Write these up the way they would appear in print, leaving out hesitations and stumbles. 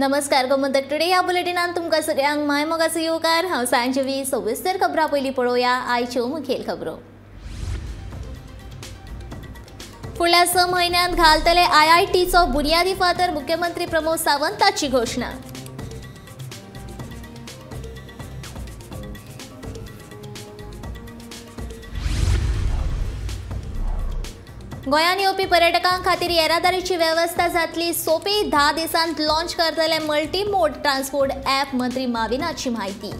नमस्कार, गोमंतक टुडे ह्या बुलेटिनान तुमकां सगळ्यांक माय मोगाचो येवकार. हांव सांजवी. सविस्तर खबरां पयलीं पळोवया आयच्यो मुखेल खबरो. फुडल्या 6 म्हयन्यांत घालतले आयआयटीचो बुनियादी फातर, मुख्यमंत्री प्रमोद सावंताची घोशणा. गोंयांत येवपी पर्यटकां खातीर येरादारीची वेवस्था जातली सोपी. 10 दिसांत लॉन्च करतले मल्टी मोड ट्रान्सपोर्ट ॲप, मंत्री माविनाची म्हायती.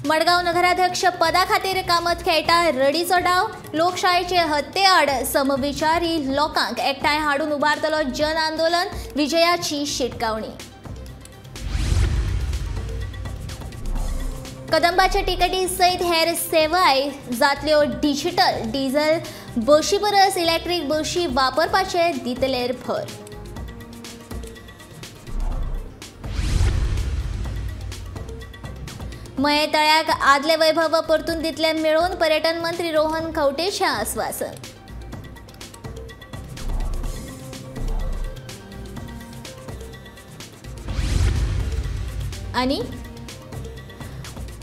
मडगांव नगराध्यक्ष पदा खातीर कामत खेळटा रडीचो डाव. लोकशायेचे हत्ये आड समविचारी लोकांक एकठांय हाडून उबारतलो जन आंदोलन, विजयाची शिटकावणी. कदंबाच्या तिकेटी सयत हेर सेवाय जातल्यो डिजिटल. डिझल बशी परस इलेक्ट्रीक बशी वापरपाचे दितले भर. मये तळ्याक आदले वैभव परतून दितले मेळोवन पर्यटन मंत्री रोहन खंवटेचें आस्वासन. आनी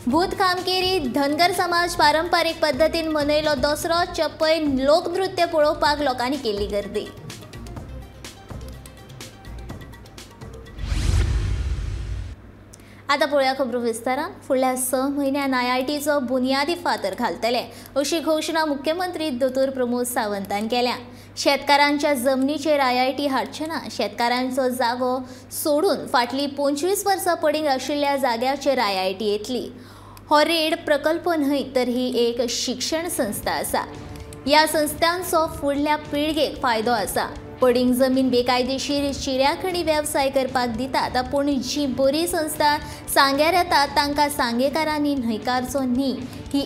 भूत कामकेरी धनगर समाज पारंपारीक पद्दतीन मनयलो दसरो. चप्पय लोकनृत्य पळोवपाक लोकांनी केल्ली गर्दी. आतां पळोवया खबरो विस्तारान. फुडल्या 6 म्हयन्यान आयआयटीचो बुनियादी फातर घालतले अशी घोशणा मुख्यमंत्री दोतोर प्रमोद सावंतान केल्या. शेतकारांच्या जमनीचेर आयआयटी हाडचे ना. शेतकारांचो जागो सोडून फाटलीं 25 वर्सां पडींग आशिल्ल्या जाग्याचेर आयआयटी येतली. हो रेड प्रकल्प न्हय तर ही एक शिक्षण संस्था आसा. ह्या संस्थांचो फुडल्या पिळगेक फायदो आसा. पडींग जमीन बेकायदेशीर चिऱ्याखणी वेवसाय करपाक दितात, पूण जी बरी संस्था सांग्यार येता तांकां सांगेकारांनी न्हयकारचो न्ही. ही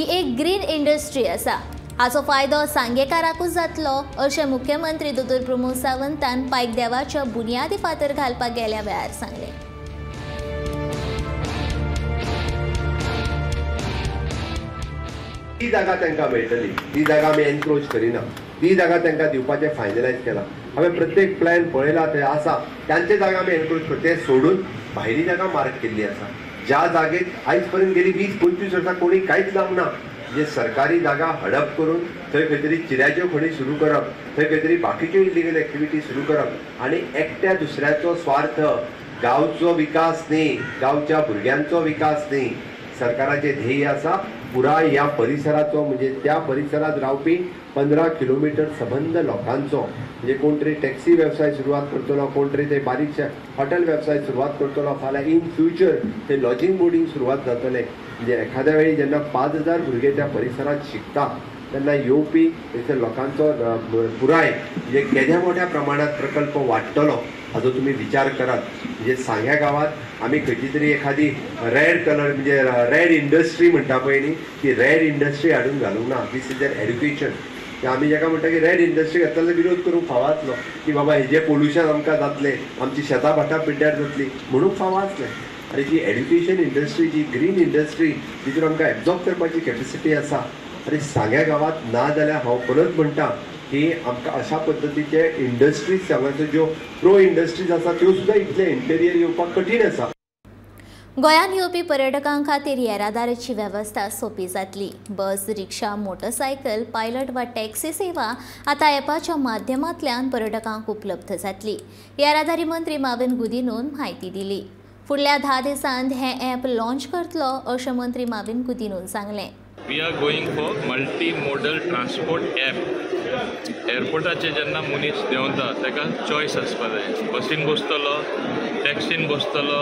एक ग्रीन इंडस्ट्री आसा. हाचो फायदो सांगेकाराकूच जातलो अशें मुख्यमंत्री दोतोर प्रमोद सावंतान पायक देवाच्या बुनियादी फातर घालपाक गेल्या वेळार सांगलें. ती जागा तांकां मेळटली, ती जागा आमी एनक्रोच करिना, ती जागा तांकां दिवपाचें फायनलायज केलां. हांवें प्रत्येक प्लॅन पळयला, थंय आसा तांचे जागा आमी एनक्रोच करता, ते सोडून भायली जागा मार्क केल्ली आसा. ज्या जागेत आयज पर्यंत गेली 20-25 वर्सां कोणी कांयच लावंक ना, म्हणजे सरकारी जागा हडप करून थंय खंय तरी चिऱ्याच्यो खणी सुरू करप, थंय खंय तरी बाकीच्यो इलिगल एक्टिविटी सुरू करप आनी एकट्या दुसऱ्याचो स्वार्थ, गांवचो विकास न्ही, गांवच्या भुरग्यांचो विकास न्ही. सरकाराचें ध्येय आसा पुराय ह्या परिसराचो, म्हणजे त्या परिसरांत रावपी 15 किलोमिटर सबंद लोकांचो, म्हणजे कोण तरी टॅक्सी वेवसाय सुरवात करतलो, कोण तरी ते बारीकशे हॉटेल वेवसाय सुरवात करतलो, फाल्यां इन फ्युचर ते लॉजींग बोर्डींग सुरवात जातले. म्हणजे एखाद्या वेळी जेन्ना 5000 भुरगे त्या परिसरांत शिकता तेन्ना येवपी थंयसर लोकांचो पुराय म्हणजे केद्या मोठ्या प्रमाणात प्रकल्प वाडटलो हाजो तुमी विचार करात. म्हणजे सांग्या गांवांत आमी खंयची तरी एखादी रेड कलर म्हणजे रेड इंडस्ट्री म्हणटा पळय न्ही, ती रेड इंडस्ट्री हाडून घालूंक ना. This is an education. आमी जाका म्हणटा की रेड इंडस्ट्री घातला जाल्यार विरोध करूंक फावो आसलो की बाबा हेजें पोल्युशन आमकां जातलें, आमची शेतां भाटां पिड्ड्यार जातली म्हणूंक फावो आसलें. आनी जी एड्युकेशन इंडस्ट्री, जी ग्रीन इंडस्ट्री तितून आमकां एब्जॉर्ब करपाची कॅपेसिटी आसा. आनी सांग्या गांवांत ना जाल्यार हांव परत म्हणटा की आमकां अशा पद्दतीचे इंडस्ट्रीज हांगासर ज्यो प्रो इंडस्ट्रीज आसा त्यो सुद्दां इतले इंटेरियर येवपाक कठीण आसा. गोंयांत येवपी पर्यटकां खातीर येरादारीची वेवस्था सोपी जातली. बस, रिक्षा, मोटरसायकल, पायलट वा टॅक्सी सेवा आतां ॲपाच्या माध्यमांतल्यान पर्यटकांक उपलब्ध जातली. येरादारी मंत्री माविन गुदिनोन म्हायती दिली. फुडल्या 10 दिसांत हें ॲप लॉन्च करतलो अशें मंत्री माविन गुदिनोन सांगलें. We are going for multi modal transport app. एअरपोर्टाचेर जेन्ना मनीस देंवता ताका चॉयस आसपा जाय, बसीन बसतलो, टॅक्सीन बसतलो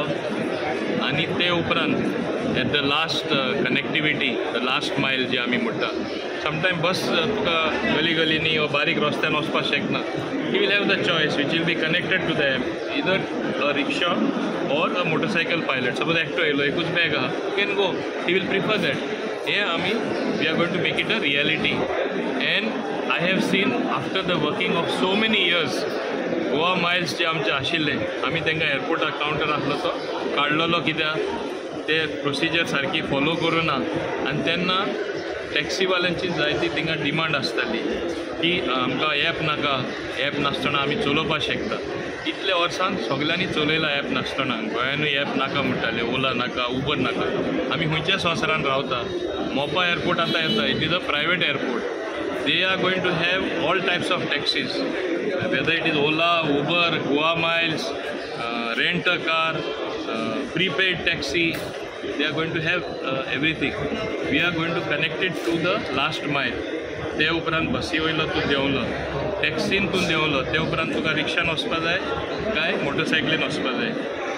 आनी ते उपरांत at the last connectivity, the last mile जी आमी म्हणटा. समटायम बस तुका गली गलींनी वा बारीक रस्त्यान वचपाक शकना. He will have the choice which will be connected to the app, either a rickshaw or a motorcycle pilot. Suppose एकटो येयलो, एकूच बॅग आहा, can go, he will prefer that. हे आमी we are going to make it a reality. And I have seen after the working of so many years, Goa Miles जे आमचे आशिल्ले आमी तांकां एअरपोर्टार कावंटर आसलो तो काडलेलो, कित्याक ते प्रोसिजर सारकी फॉलो करूं ना. आनी तेन्ना टॅक्सीवाल्यांची जायती थिंगा डिमांड आसताली की आमकां एप नाका, एप नासतना आमी चलोवपाक शकता. इतल्या वर्सान सगल्यांनी चलयला एप नासतना, गोंयानूय एप नाका म्हणटाले, ओला नाका, उबर नाका. आमी खंयच्या संवसारान रावता? मोपा एअरपोर्ट आतां येता, it is a private airport. They are going to have all types of taxis, whether it is Ola, Uber, Goa Miles, rent a car, prepaid taxi. They are going to have everything. We are going to connect it to the last mile. ते उपरांत बसी वयलो तूं देंवलो, टॅक्सीन तूं देंवलो, ते उपरांत तुका रिक्षान वचपा जाय काय मोटरसायकलीन वचपा जाय.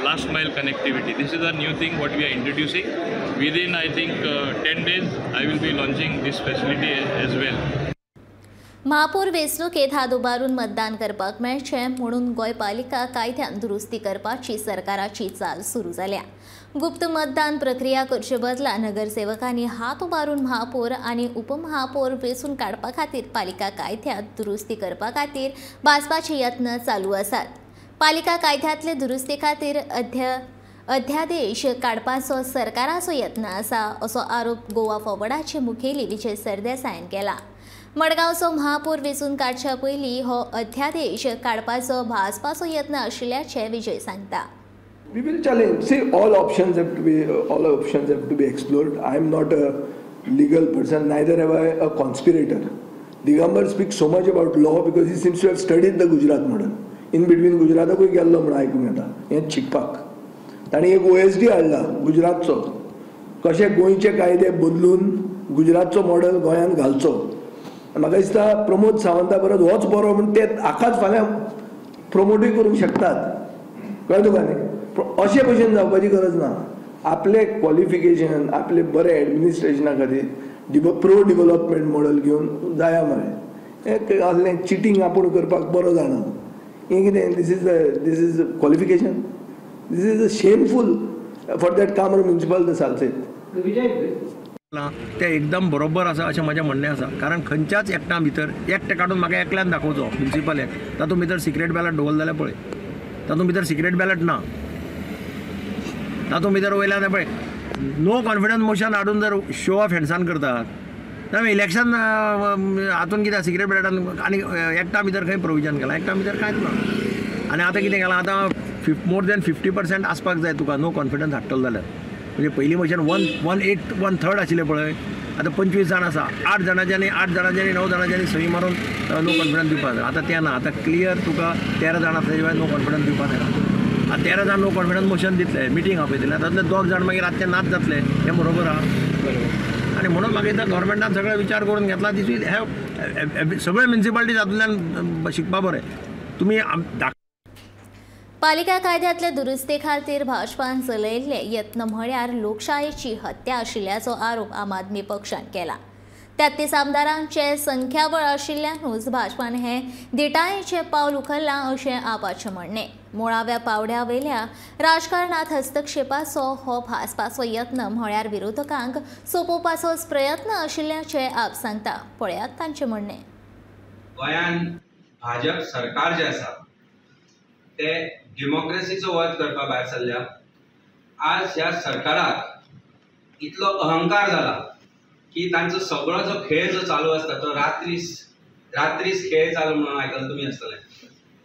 Last mile connectivity, this is a new thing what we are introducing. Within I think 10 days I will be launching this facility as well. महापौर वेंचणुकेंत हात उबारून मतदान करपाक मेळचें म्हणून गोंय पालिका कायद्यान दुरुस्ती करपाची सरकाराची चाल सुरू जाल्या. गुप्त मतदान प्रक्रिया करचे बदला नगरसेवकांनी हात उबारून महापौर आनी उपमहापौर वेंचून काडपा खातीर पालिका कायद्यांत दुरुस्ती करपा खातीर भाजपाचे यत्न चालू आसात. पालिका कायद्यांतले दुरुस्ती खातीर अध्यादेश काडपाचो सरकाराचो यत्न आसा असो आरोप गोवा फॉवर्डाचे मुखेली विजय सरदेसायान केला. मडगांवचो महापौर वेंचून काडच्या पयलीं हो अध्यादेश काडपाचो भाजपाचो यत्न आशिल्ल्याचें विजय सांगता. We will challenge. See, all options have to be explored. I am not a legal person, neither am I a conspirator. Digambar speaks so much about law because he seems to have studied the Gujarat model. In between गुजराताकूय गेल्लो म्हूण आयकूंक येता हें शिकपाक. ताणें एक OSD हाडला गुजरातचो, कशें गोंयचे कायदे बदलून गुजरातचो मॉडल गोंयांत घालचो. म्हाका दिसता प्रमोद सावंता परत होच बरो म्हूण ते हाकाच फाल्यां प्रमोटूय करूंक शकतात. कळ्ळें तुका न्ही? अशे भशेन जावपाची गरज ना. आपले क्वॉलिफिकेशन, आपले बरें एडमिनिस्ट्रेशना खातीर प्रो डिवलपमेंट मॉडल घेवन जाया मरे. हें असलें चिटींग आपूण करपाक बरो जाणा. हें कितें? This is qualification. This is a shameful for that Camara municipal the Salcete. तें एकदम बरोबर आसा अशें म्हजें म्हणणें आसा. कारण खंयच्याच एक्टा भितर एक्ट काडून म्हाका एकल्यान दाखोवचो म्युनिसिपल एक्ट, तातूंत भितर सिक्रेट बॅलट दवरलें जाल्यार पळय, तातूंत भितर सिक्रेट बॅलट ना, तातूंत भितर वयल्यान पळय नो कॉन्फिडन्स मोशन हाडून जर शो ऑफ हँड्सान करतात जाल्यार इलेक्शन हातून कितें सिक्रेट बॅलटान आनी एक्टा भितर खंय प्रोविजन केलां? एक्टा भितर कांयच ना. आनी आतां कितें केलां, आतां मोर दॅन 50% आसपाक जाय तुका नो कॉन्फिडन्स हाडटलो जाल्यार. म्हणजे पयलीं भशेन 1/8 1/3 आशिल्लें पळय, आतां 25 जाण आसा, 8 जाणांच्यांनी 8 जाणांच्यांनी 9 जाणांच्यांनी सही मारून नो कॉन्फिडन्स दिवपाक जाय. आतां तें ना, आतां क्लियर तुका 13 जाण आसल्या शिवाय नो कॉन्फिडन्स दिवपाक जायना. आतां 13 जाण नो कॉन्फिडन्स मोशन दितले, मिटींग आपयतले, तातूंतले 2 जाण मागीर रातचे नाच जातले, हें बरोबर आहा. आनी म्हणून म्हाका दिसता गव्हर्मेंटान सगळें विचार करून घेतला. दीस will have सगळे म्युनिसिपालिटी तातूंतल्यान शिकपा बरें. तुमी पालिका कायद्यांतले दुरुस्ते खातीर भाजपान चलयल्ले यत्न म्हळ्यार लोकशायेची हत्या आशिल्ल्याचो आरोप आम आदमी पक्षान केला. 33 आमदारांचे संख्याबळ आशिल्ल्यानूच भाजपान हे दिटायेचें पावल उखल्लां अशें आपाचें म्हणणें. मुळाव्या पावड्या वयल्या राजकारणांत हस्तक्षेपाचो हो भाजपाचो यत्न म्हळ्यार विरोधकांक सोंपोवपाचोच प्रयत्न आशिल्ल्याचें आप सांगता. पळयात तांचें म्हणणें. गोंयांत भाजप सरकार जें आसा ते डेमोक्रेसीचो वध करपा भायर सरल्या. आज ह्या सरकाराक इतलो अहंकार जाला की तांचो सगळो जो खेळ जो चालू आसता तो रात्रीस खेळ चालू म्हणून आयकल तुमी आसतले.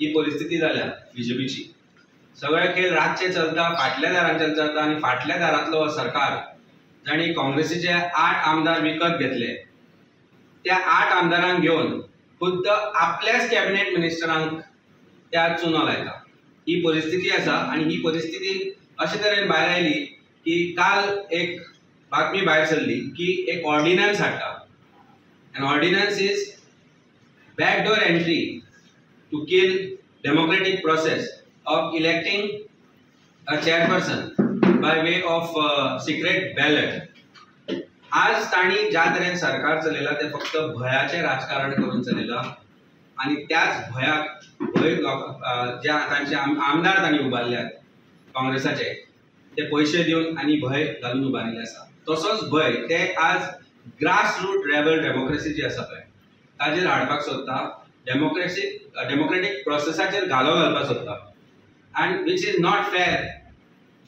ही परिस्थिती जाल्या बीजेपीची. सगळे खेळ रातचे चलता, फाटल्या दारांच्यान चलता आनी फाटल्या दारांतलो हो सरकार जांणी काँग्रेसीचे 8 आमदार विकत घेतले त्या 8 आमदारांक घेवन खुद्द आपल्याच कॅबिनेट मिनिस्टरांक त्या चुनो लायता. ही परिस्थिती आसा आनी ही परिस्थिती अशे तरेन भायर आयली की काल एक बातमी भायर सरली की एक ऑर्डिनन्स हाडटा. An ordinance is backdoor entry to kill democratic process of electing a chairperson by way of secret ballot. आज तांणी ज्या तरेन सरकार चलयलां तें फक्त भंयाचें राजकारण करून चलयलां आनी त्याच भंयाक भंय ज्या तांचे आमदार तांणी उबारल्यात काँग्रेसाचे ते पयशे दिवन आनी भंय घालून उबारिल्ले आसा. तसोच भंय ते आज ग्रास रूट रेबल डेमोक्रेसी जी आसा पळय ताजेर हाडपाक सोदता, डेमोक्रेटीक प्रोसेसाचेर घालो घालपाक सोदता and which is not fair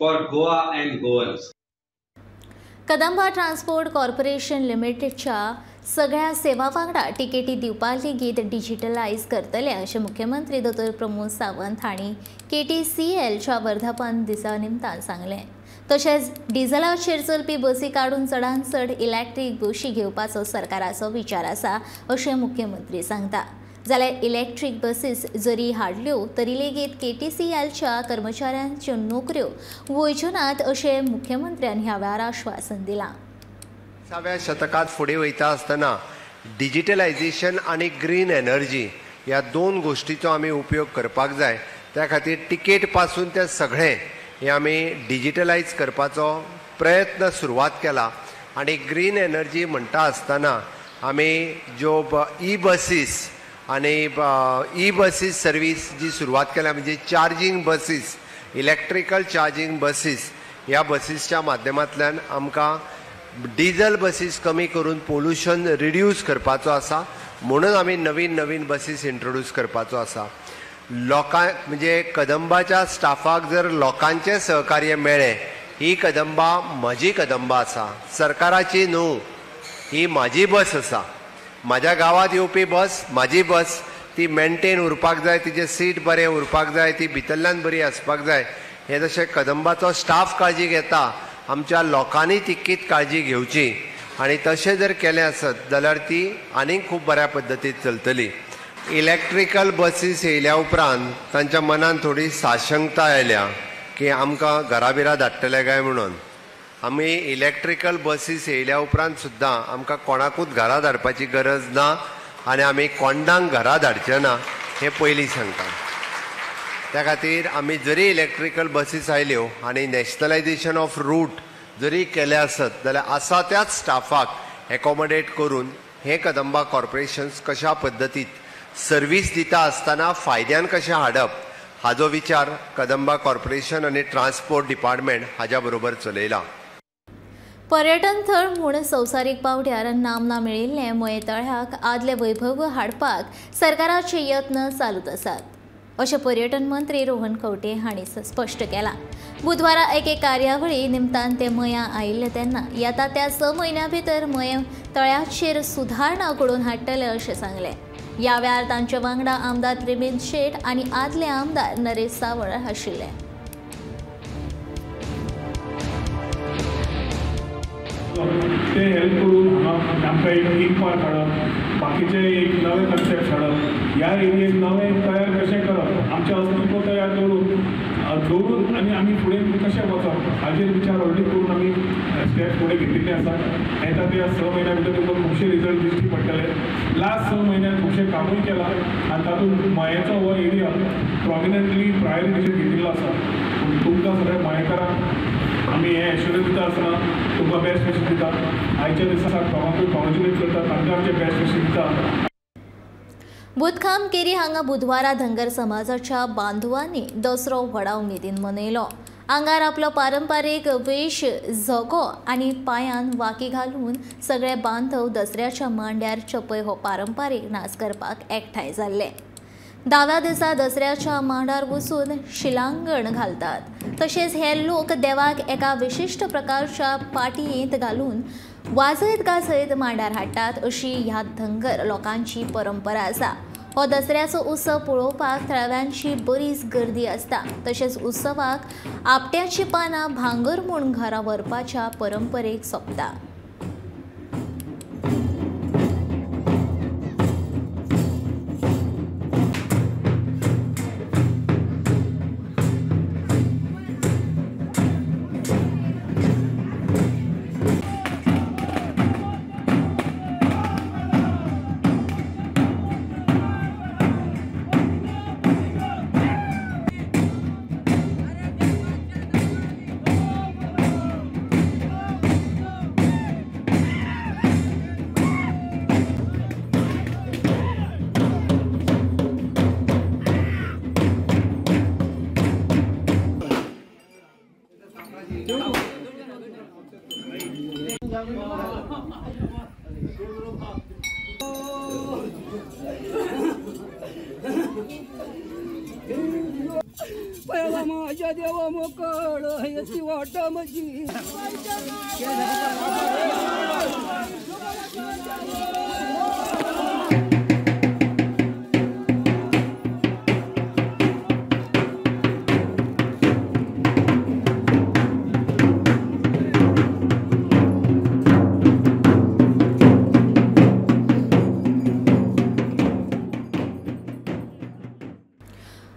for Goa and Goans. Kadamba transport corporation लिमिटेडच्या सगळ्या सेवा वांगडा तिकेटी दिवपाक लेगीत डिजिटलायज करतले अशें मुख्यमंत्री दोतोर प्रमोद सावंत हांणी केटीसीएलच्या वर्धापन दिसा निमतान सांगलें. तशेंच डिझलाचेर चलपी बसी काडून चडांत चड इलेक्ट्रीक बशी घेवपाचो सरकाराचो विचार आसा अशें मुख्यमंत्री सांगता. जाल्यार इलेक्ट्रीक बसीस जरी हाडल्यो तरी लेगीत केटीसीएलच्या कर्मचाऱ्यांच्यो नोकऱ्यो वयच्यो नात अशें मुख्यमंत्र्यान ह्या वेळार आश्वासन दिलां. 20व्या शतकांत फुडें वयता आसतना डिजिटलायझेशन आनी ग्रीन एनर्जी ह्या दोन गोश्टीचो आमी उपयोग करपाक जाय. त्या खातीर तिकेट पासून ते सगळें हे आमी डिजिटलायज करपाचो प्रयत्न सुरवात केला. आनी ग्रीन एनर्जी म्हणटा आसतना आमी ज्यो ई बसीस आनी ई बसीस सर्वीस जी सुरवात केल्या, म्हणजे charging buses, electrical charging buses, ह्या बसीसच्या माध्यमांतल्यान आमकां डिझल बसीस कमी करून पोल्युशन रिड्यूस करपाचो आसा. म्हणून आमी नवीन नवीन बसीस इंट्रोड्यूस करपाचो आसा. लोकांक म्हणजे कदंबाच्या स्टाफाक जर लोकांचें सहकार्य मेळ्ळें, ही कदंबा म्हजी कदंबा आसा, सरकाराची न्हू, ही म्हाजी बस आसा, म्हाज्या गांवांत येवपी बस म्हाजी बस, ती मेनटेन उरपाक जाय, तिचें सीट बरें उरपाक जाय, ती भितरल्यान बरी आसपाक जाय. हें जशें कदंबाचो स्टाफ काळजी घेता, आमच्या लोकांनी तितकीच काळजी घेवची आनी तशें जर केलें आसत जाल्यार ती आनीक खूब बऱ्या पद्दतीन चलतली. इलेक्ट्रिकल बसीस येयल्या उपरांत तांच्या मनान थोडी साशंकता आयल्या की आमकां घराबिरा धाडटले काय म्हणून. आमी इलेक्ट्रिकल बसीस येयल्या उपरांत सुद्दां आमकां कोणाकूच घरा धाडपाची गरज ना आनी आमी कोणाक घरा धाडचे ना हें पयलीं सांगता. त्या खातीर आमी जरी इलेक्ट्रिकल बसीस आयल्यो आनी नॅशनलायझेशन ऑफ रूट जरी केलें आसत जाल्यार आसा त्याच स्टाफाक एकोमोडेट करून हें कदंबा कॉर्पोरेशन्स कशा पद्दतीत सर्वीस दिता आसतना फायद्यान कशें हाडप हाजो विचार कदंबा कॉर्पोरेशन आनी ट्रान्सपोर्ट डिपार्टमेंट हाज्या बरोबर चलयला. पर्यटन थळ म्हूण संवसारीक पांवड्यार नामना मेळिल्लें मयें तळ्याक आदलें वैभव हाडपाक सरकाराचे यत्न चालूच आसात अशें पर्यटन मंत्री रोहन खंवटे हांणी स्पश्ट केलां. बुधवारा एके कार्यावळी निमतान ते मयां आयिल्ले तेन्ना येता त्या 6 म्हयन्यां भितर मयें तळ्याचेर सुदारणा घडोवन हाडटले अशें सांगलें. ह्या वेळार तांचे वांगडा आमदार प्रेमेंद शेट आनी आदले आमदार नरेश सावळ आशिल्ले. ते हेल्प करून हांगा आमकां एक थीम पार्क हाडप, बाकीचे एक नवे कन्सेप्ट हाडप, ह्या एरियेक नवें तयार कशें करप, आमचें अस्तित्व तयार करून दवरून आनी आमी फुडें कशें वचप हाजेर विचार ऑलरेडी करून आमी स्टेप फुडें घेतिल्ले आसात. येता त्या 6 म्हयन्या भितर तुमकां खुबशे रिजल्ट दिश्टी पडटले. लास्ट 6 म्हयन्यान खुबशें कामूय केलां आनी तातूंत मयेचो हो एरिया प्रोमिनंटली प्रायोरिटीचेर घेतिल्लो आसा. पूण तुमकां सगळ्या मयेकारांक आमी हें एश्युरन्स दिता आसतना तुमकां बेस्ट विशीस दिता. आयच्या दिसा लोकांकूय कॉंग्रेच्युलेट करता, तांकां आमचे बेस्ट विशीस दिता. भूतखाम केरी हांगा बुधवारा धनगर समाजाच्या बांधवांनी दसरो व्हडा उमेदीन मनयलो. आंगार आपलो पारंपारीक वेश झगो आनी पांयान वाकी घालून सगळे बांधव दसऱ्याच्या मांड्यार चपय हो पारंपारीक नाच करपाक एकठांय जाल्ले. 10व्या दिसा दसऱ्याच्या मांडार वचून शिलांगण घालतात. तशेंच हे लोक देवाक एका विशिश्ट प्रकारच्या पाटयेंत घालून वाजयत गाजयत मांडार हाडटात अशी ह्या धनगर लोकांची परंपरा आसा. हो दसऱ्याचो उत्सव पळोवपाक थळाव्यांची बरीच गर्दी आसता. तशेंच उत्सवाक आपट्याची पानां भांगर म्हूण घरा व्हरपाच्या परंपरेक सोंपता. पळयला माझ्या देवा मोकळ ती वाट म्हजी.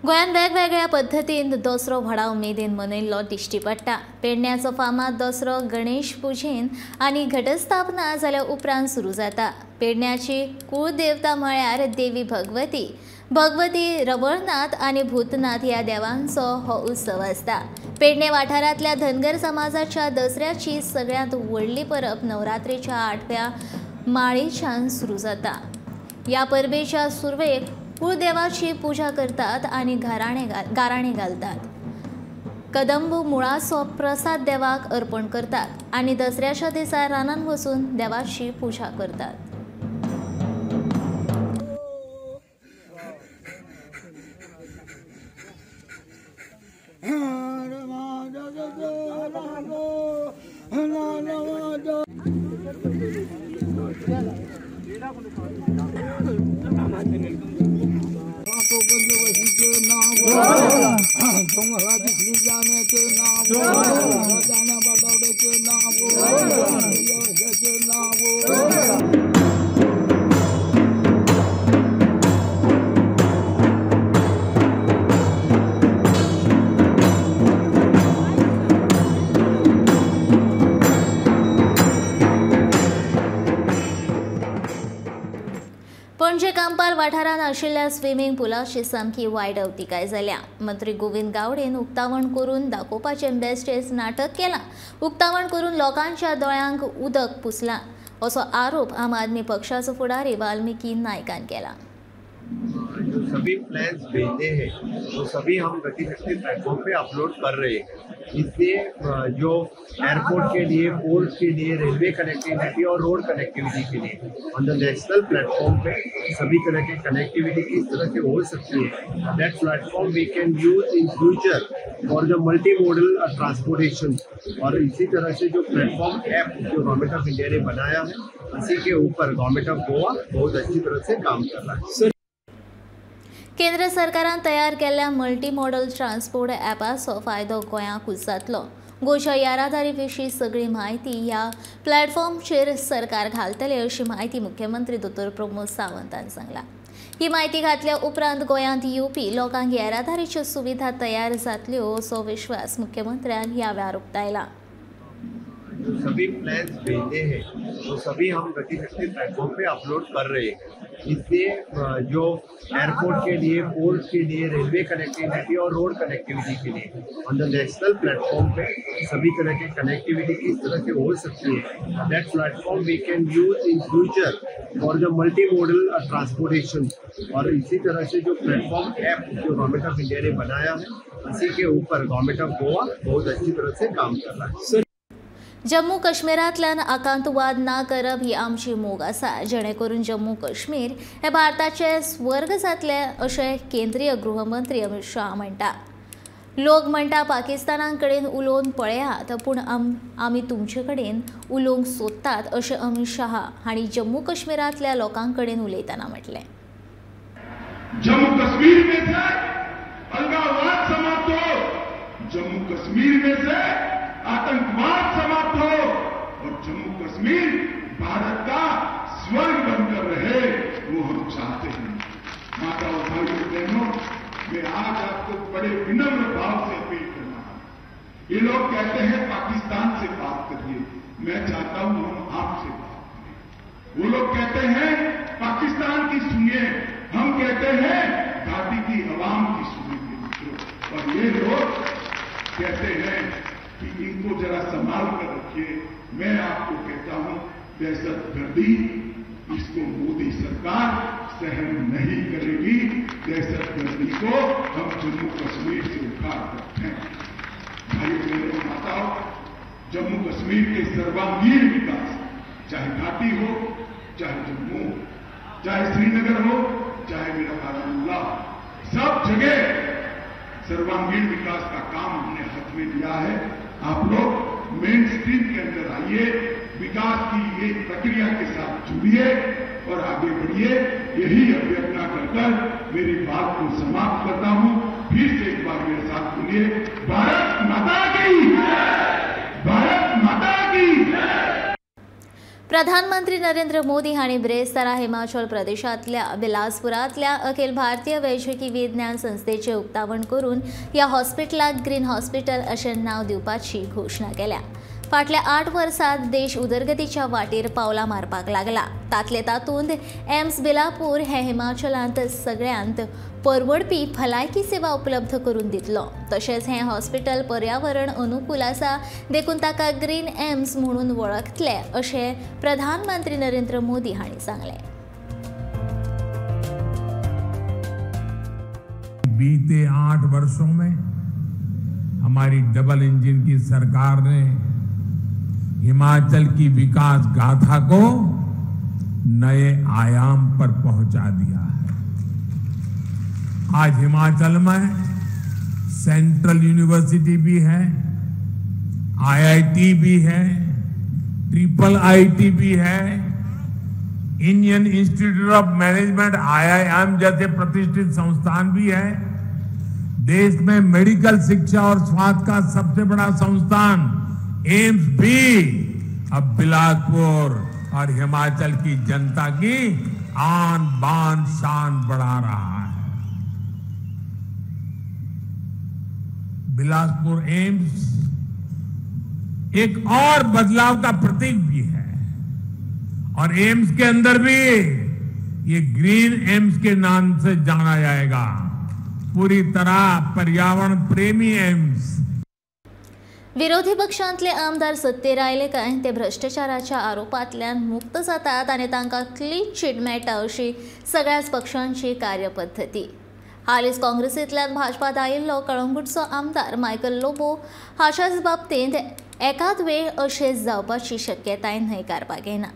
गोंयांत वेगवेगळ्या पद्दतीन दसरो व्हडा उमेदीन मनयल्लो दिश्टी पडटा. पेडण्याचो फामाद दसरो गणेश पुजेन आनी घटस्थापना जाल्या उपरांत सुरू जाता. पेडण्याची कुळदेवता म्हळ्यार देवी भगवती. भगवती रवळनाथ आनी भूतनाथ ह्या देवांचो हो उत्सव आसता. पेडणे वाठारांतल्या धनगर समाजाच्या दसऱ्याची सगळ्यांत व्हडली परब नवरात्रेच्या 8व्या माळेच्यान सुरू जाता. ह्या परबेच्या सुरवेक कुळदेवाची पूजा करतात आनी गाराणे घालतात. कदंब मुळाचो प्रसाद देवाक अर्पण करतात आनी दसऱ्याच्या दिसा रानान वचून देवाची पूजा करतात. पणजे कांपाल वाठारांत आशिल्ल्या स्विमींग पुलाची सामकी वायट अवतिकाय जाल्या. मंत्री गोविंद गावडेन उक्तावण करून दाखोवपाचें बेस्टेच नाटक केलां. उक्तावण करून लोकांच्या दोळ्यांक उदक पुसलां असो आरोप आम आदमी पक्षाचो फुडारी वाल्मिकी नायकान केला. जो सभी प्लान्स भेजते हैं वो सभी हम गतिशक्ति प्लेटफॉर्म पे अपलोड कर रहे हैं. इसलिए जो एयरपोर्ट के लिए, पोर्ट के लिए, रेलवे कनेक्टिविटी और रोड कनेक्टिविटी के लिए on the national platform pay सभी तरह के कनेक्टिविटी किस तरह से हो सकती है, that platform we can use in future for the multi modal transportation. और इसी तरह से जो प्लेटफॉर्म ऐप जो गवर्नमेंट ऑफ इंडिया ने बनाया है, इसी के ऊपर गवर्नमेंट ऑफ गोवा बहुत अच्छी तरह से काम कर रहा है. केंद्र सरकारान तयार केल्ल्या मल्टी मॉडल ट्रान्सपोर्ट ॲपाचो फायदो गोंयाकूच जातलो. गोंयच्या येरादारी विशीं सगळी म्हायती ह्या प्लॅटफॉर्मचेर सरकार घालतले अशी म्हायती मुख्यमंत्री दोतोर प्रमोद सावंतान सांगला. ही म्हायती घातल्या उपरांत गोंयांत येवपी लोकांक येरादारीच्यो सुविधा तयार जातल्यो असो विश्वास मुख्यमंत्र्यान ह्या वेळार उक्तायला. जो सभी प्लान्स भेजते हैं वो सभी हम गतिशक्ति प्लेटफॉर्म पे अपलोड कर रहे हैं. इसलिए जो एयरपोर्ट के लिए, पोर्ट के लिए, रेलवे कनेक्टिविटी और रोड कनेक्टिविटी के लिए on the national platform pay सभी तरह के कनेक्टिविटी किस तरह से हो सकती है, that platform we can use in future for the multi modal transportation. और इसी तरह से जो प्लेटफॉर्म ऐप जो गवर्नमेंट ऑफ इंडिया ने बनाया है, इसी के ऊपर गवर्नमेंट ऑफ गोवा बहुत अच्छी तरह से काम कर रहा है. जम्मू काश्मीरांतल्यान आकांतवाद ना करप ही आमची मोग आसा, जेणे करून जम्मू काश्मीर हे भारताचे स्वर्ग जातले अशें केंद्रीय गृहमंत्री अमित शाह म्हणटा. लोक म्हणटा पाकिस्ताना कडेन उलोवन पळयात, पूण आमी तुमचे कडेन उलोवंक सोदतात अशें अमित शाह हांणी जम्मू काश्मीरांतल्या लोकां कडेन उलयतना म्हटलें. जम्मू कश्मीर में से अलगाववाद समाप्त हो, जम्मू कश्मीर में से आतंकवाद समाप्त हो और जम्मू कश्मीर भारत का स्वर्ग बनकर रहे, वो हम चाहते हैं. माताओं, भाइयों, बहनों, मैं आज आपको बड़े विनम्र भाव से अपील कर रहा हूं. ये लोग कहते हैं पाकिस्तान से बात करिए, मैं चाहता हूं हम आपसे बात करें. वो लोग कहते हैं पाकिस्तान की सुनिए, हम कहते हैं घाटी की आवाम की सुनिए मित्रों. और ये लोग कहते हैं कि इनको जरा संभाल कर रखिए. मैं आपको कहता हूं दहशतगर्दी इसको मोदी सरकार सहन नहीं करेगी. दहशतगर्दी को हम जम्मू कश्मीर से उखाड़ कर फेंक. भाइयों बहनों, माताओं, जम्मू कश्मीर के सर्वांगीण विकास, चाहे घाटी हो, चाहे जम्मू, चाहे श्रीनगर हो, चाहे मेरा बारामूला, सब जगह सर्वांगीण विकास का काम हमने हाथ में लिया है। आप लोग मेन स्ट्रीम के अंदर आइए, विकास की ये प्रक्रिया के साथ जुड़िए और आगे बढ़िए। यही अभ्यर्थना कर कर मेरी बात को समाप्त करता हूं। फिर से एक बार मेरे साथ बोलिए, भारत माता की, भारत माता की। प्रधानमंत्री नरेंद्र मोदी हांणी ब्रेस्तारा हिमाचल प्रदेशांतल्या बिलासपुरांतल्या अखिल भारतीय वैजकी विज्ञान संस्थेचें उक्तावण करून ह्या हॉस्पिटलाक ग्रीन हॉस्पिटल अशें नांव दिवपाची घोशणा केल्या। फाटल्या 8 वर्सांत देश उदरगतीच्या वाटेर पावलां मारपाक लागला। तांतले तातूंत एम्स बिलापूर हे हिमाचलांत सगळ्यांत परवडपी भलायकी सेवा उपलब्ध करून दितलो। तशेंच हें हॉस्पिटल पर्यावरण अनुकूल आसा देखून ताका ग्रीन एम्स म्हणून वळखतले अशें प्रधानमंत्री नरेंद्र मोदी हांणी सांगलें। बीते 8 वर्षों में हमारी डबल इंजन की सरकार ने हिमाचल की विकास गाथा को नए आयाम पर पहुंचा दिया है। आज हिमाचल में सेंट्रल यूनिवर्सिटी भी है, आईआईटी भी है, ट्रिपल IT भी है, Indian Institute of Management IIM जैसे प्रतिष्ठित संस्थान भी है। देश में मेडिकल शिक्षा और स्वास्थ्य का सबसे बड़ा संस्थान एम्स भी अब बिलासपुर और हिमाचल की जनता की आन बान शान बढ़ा रहा है। बिलासपुर एम्स एक और बदलाव का प्रतीक भी है और एम्स के अंदर भी ये ग्रीन एम्स के नाम से जाना जाएगा। पूरी तरह पर्यावरण प्रेमी एम्स। विरोधी पक्षांतले आमदार सत्तेर आयले काय ते भ्रष्टाचाराच्या आरोपांतल्यान मुक्त जातात आनी तांकां क्लीन चीट मेळटा अशी सगळ्याच पक्षांची कार्यपद्दती। हालींच काँग्रेसींतल्यान भाजपांत आयिल्लो कळंगूटचो आमदार मायकल लोबो हाच्याच बाबतींत एकाद वेळ अशें जावपाची शक्यताय न्हयकारपाक येना।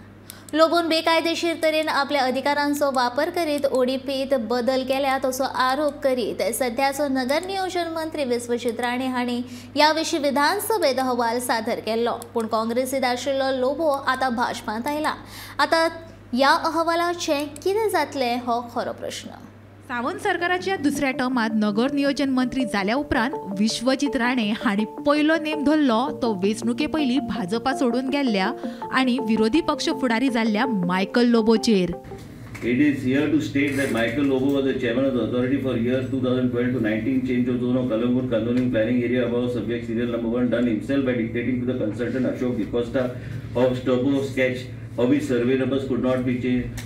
लोबोन बेकायदेशीर तरेन आपल्या अधिकारांचो वापर करीत ओडीपीत बदल केल्यात असो आरोप करीत सध्याचो नगर नियोजन मंत्री विश्वजीत राणे हांणी ह्या विशीं विधानसभेत अहवाल सादर केल्लो। पूण काँग्रेसींत आशिल्लो लोबो आतां भाजपांत आयला। आतां ह्या अहवालाचें कितें जातलें हो खरो प्रश्न। सावंत सरकाराच्या दुसऱ्या टर्मात नगर नियोजन मंत्री जाल्या उपरांत विश्वजीत राणे हांणी पयलो नेम धरलो तो वेंचणुके पयलीं भाजपा सोडून गेल्ल्या आनी विरोधी पक्ष फुडारी जाल्ल्या Michael लोबोचेर। It is here to state that Michael Lobo was the chairman of the authority for years 2012 to 19, change of zone of Calangute Candolim planning area above subject serial number 1 done himself by dictating to the consultant Ashok D'Costa of turbo sketch of which survey numbers could not be changed,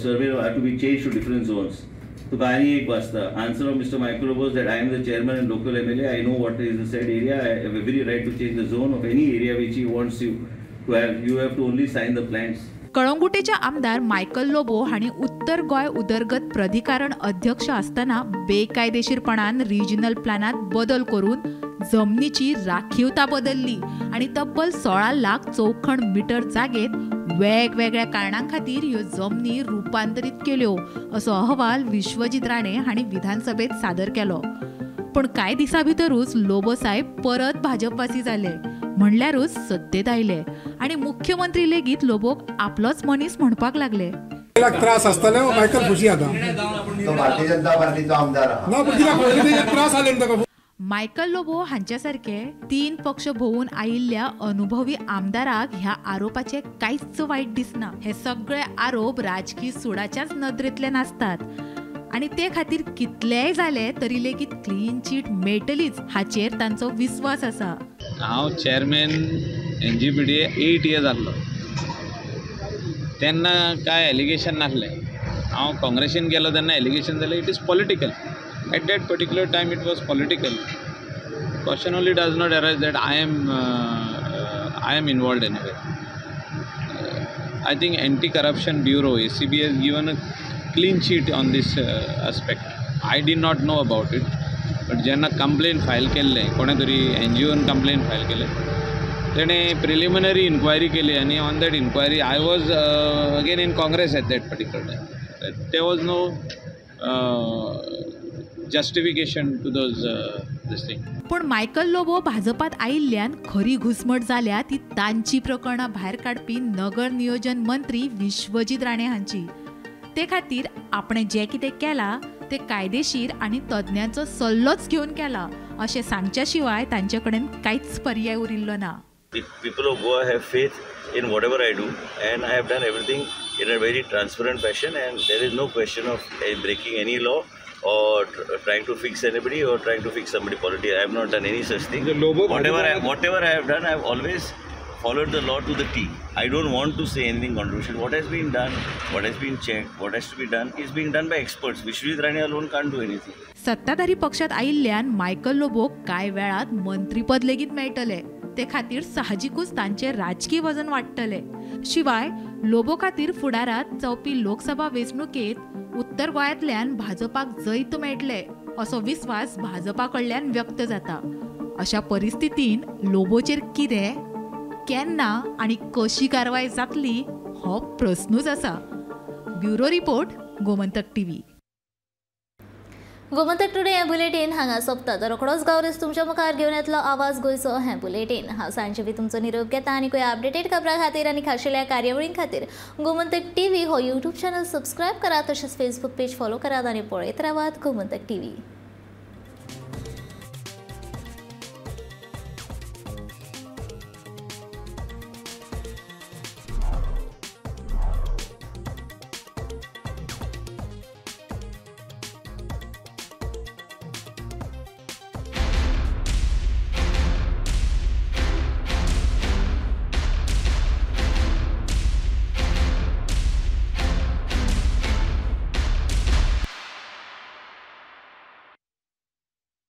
survey had to be changed to different zones. तो कहानी एक वास्ता answer of Mister Michael Lobo that I am the chairman and local MLA, I know what is the said area, I have every right to change the zone of any area which he wants you to have, you have to only sign the plans. कळंगुटेचे आमदार Michael Lobo हांणी उत्तर गोंय उदरगत प्राधिकरण अध्यक्ष आसतना बेकायदेशीरपणान regional प्लॅनात बदल करून जमनीची राखीवता बदलली आनी तब्बल 16 लाख चौखण मिटर जागेत वेगवेगळ्या कारणां खातीर ह्यो जमनी रुपांतरीत केल्यो असो अहवाल विश्वजीत राणे हांणी विधानसभेत सादर केलो। पूण कांय दिसां भितरूच लोबो साहेब परत भाजपवासी जाले, म्हणल्यारूच सत्तेत आयले आनी मुख्यमंत्री लेगीत लोबोक आपलोच मनीस म्हणपाक लागले। त्रास आसताले मायकल खुशी आता भारतीय जनता पार्टीचो आमदार ना, पण कित्याक त्रास जाले ताका। मायकल लोबो हांच्या सारखे 3 पक्ष भोवून आयिल्ल्या अनुभवी आमदाराक ह्या आरोपाचे कांयच वायट दिसना। हे सगळे आरोप राजकी सुडाच्याच नदरेंतल्यान आसतात आनी ते खातीर कितलेय जाले तरी लेगीत क्लीन चीट मेळटलीच हाचेर तांचो विस्वास आसा। हांव चेअरमॅन NGPDA 8 years जाल्लो तेन्ना कांय एलिगेशन नासलें। हांव काँग्रेसीन गेलो तेन्ना एलिगेशन जालें, it is political. At that particular time it was political. Question only does not arise that I am involved in it. I think Anti-Corruption Bureau ACB has given a clean sheet on this aspect. I did not know about it, but जेन्ना complain file केल्लें कोणे तरी NGOन complain file केलें, तेणें preliminary enquiry केली आनी on that inquiry I was again in Congress at that particular time. There was no justification to those this thing. पूण Michael Lobo भाजपात आयिल्ल्यान खरी घुसमट जाल्या ती तांची प्रकरणां भायर काडपी नगर नियोजन मंत्री विश्वजीत राणे हांची. ते खातीर आपणें जें कितें केलां तें कायदेशीर आनी तज्ञांचो सल्लोच घेवन केला अशें सांगच्या शिवाय तांचे कडेन कांयच पर्याय उरिल्लो ना. People of Goa have faith in whatever I do, and I have done everything in a very transparent fashion, and there is no question of breaking any law or trying to fix anybody or trying to fix somebody politically. I have not done any such thing. Whatever I have done, I have always followed the law to the T. I don't want to say anything controversial. What has been done, what has been checked, what has to be done is being done by experts. Vishwajit Rane alone can't do anything. सत्ताधारी पक्षात आयिल्ल्यान Michael लोबोक कांय वेळात मंत्रीपद लेगीत मेळटलें. ते खातीर साहजिकूच तांचें राजकी वजन वाडटलें. शिवाय लोबो खातीर फुडारांत जावपी लोकसभा वेंचणुकेंत उत्तर गोंयांतल्यान भाजपाक जैत मेळटलें असो विस्वास भाजपा कडल्यान व्यक्त जाता. अशा परिस्थितीन लोबोचेर कितें, केन्ना आनी कशी कारवाय जातली हो प्रस्नूच आसा. Bureau report, Gomantak TV. Gomantak today हें बुलेटीन हांगा सोंपता. तर रोखडोच गावरेस तुमच्या मुखार घेवन येतलो आवाज गोंयचो हें बुलेटीन. हांव सांजे बी तुमचो निरोप घेता आनी खंय अपडेटेड खबरां खातीर आनी खाशेल्या कार्यावळीं खातीर गोमंतक टीव्ही हो यूट्यूब चॅनल सबस्क्रायब करात, तशेंच फेसबूक पेज फॉलो करात आनी पळयत रावात गोमंतक टीव्ही.